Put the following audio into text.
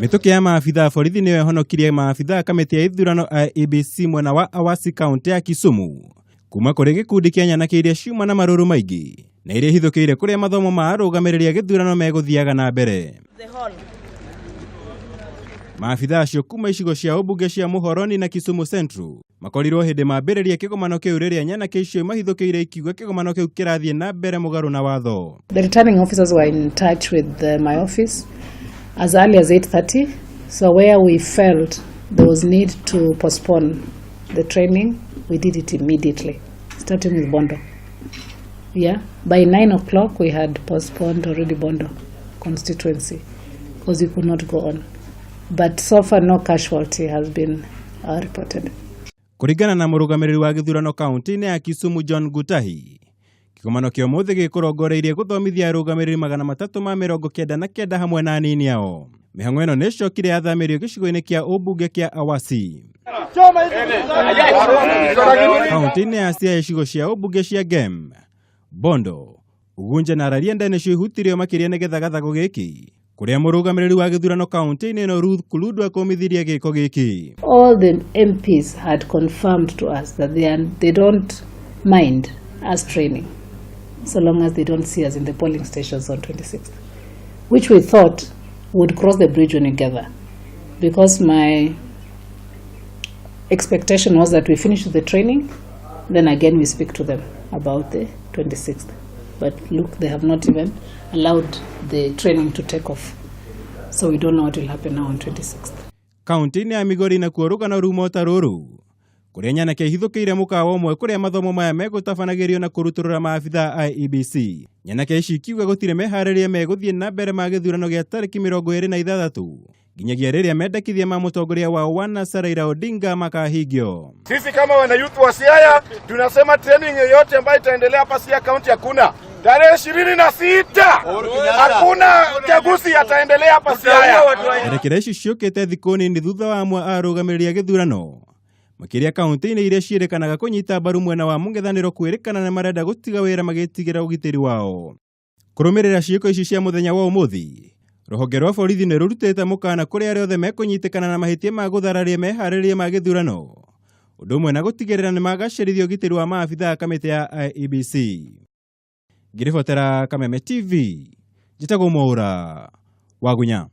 Mĩtũkĩ ya maabitha a borithi nĩyo ĩhonokirie maabitha a kamĩtĩ ya ithurano IEBC mwena wa Awasi kaũntĩ ya Kisumu kuma kũrĩ gĩkundi kĩa nyanake iria ciuma na marũrũ maingĩ na iria ihithũkĩire kũrĩa mathomo ma arũgamĩrĩri a gĩthurano megũthiaga na mbere. Maabitha acio kuma icigo cia ũmbunge cia Muhoroni na Kisumu Central makorirwo hĩndĩ mambĩrĩria kĩgomano kĩu rĩrĩa nyanake icio imahithũkĩire ikiuga kĩgomano kĩu kĩrathiĩ na mbere mũgarũ na watho. The returning officers were in touch with my office as early as 8:30. So where we felt there was need to postpone the training, we did it immediately, starting with Bondo. Yeah, by 9 o'clock we had postponed already Bondo constituency because we could not go on. But so far no casualty has been reported. Kũringana na mũrũgamĩrĩri wa gĩthurano kaunti-inĩ ya Kisumu John Gutahi, kĩgomano kĩa ũmũthĩ gĩkũrongoreirie gũthomithia arũgamĩrĩri 399 hamwe na anini ao. Mĩhang'o ĩno nĩ ĩcokire yathamĩrio gĩcigo-inĩ kĩa ũmbunge kĩa Awasi. Kaunti-inĩ ya Siaya icigo cia ũmbunge cia Gem, Bondo, Ugunja na Rarienda nĩcio ihutirio makĩria nĩ gĩthagathago gĩkĩ kũrĩa mũrũgamĩrĩri wa gĩthurano kaunti-inĩ ĩno Ruth Kuludu akũmithirie gĩko gĩkĩ. All the MPs had confirmed to us that they don't mind us training so long as they don't see us in the polling stations on 26th, which we thought would cross the bridge when we gather, because my expectation was that we finish the training, then again we speak to them about the 26th. But look, they have not even allowed the training to take off. So we don't know what will happen now on 26th. Kaunti-inĩ ya Migori nakuo rũgano ruma ta rũrũ kũrĩa nyanake ihithũkĩire mũkawa ũmwe kũrĩa mathomo maya megũtabanagĩrio na kũrutũrũra maabitha a IEBC. Nyanake ici ikiuga gũtirĩ meharĩria megũthiĩ na mbere ma gĩthurano gĩa tarĩki 26 nginyagia rĩrĩa mendekithia ma mũtongoria wao wa NASA Raila Odinga makahingio. Sisi kama wanayouth wa Siaya tunasema training yoyote ambayo itaendelea hapa Siaya County hakuna. Tarehe 26 hakuna uchaguzi ataendelea hapa Siaya. Erekera ici ciũkĩte thikũ nini thutha wa amwe a arũgamĩrĩri a gĩthurano makĩria kaunti-inĩ iria ciĩrĩkanaga kũnyita mbaru mwena wa mũng'ethanĩro kwĩrĩkana nĩ marenda gũtiga wĩra magĩtigĩra ũgitĩri wao. Kũrũmĩrĩra ciĩko ici cia mũthenya wa ũmũthĩ, rũhonge rwa borithi nĩ rũrutĩte mũkana kũrĩ arĩa othe mekũnyitĩkana na mahĩtia ma gũthararia meharĩria ma gĩthurano ũndũ ũmwe na gũtigĩrĩra nĩ magacĩrithia ũgitĩri wa maabitha a kamĩtĩ ya IEBC. Ngĩribotera Kameme TV, njĩtagwo Mwaũra Wagunya.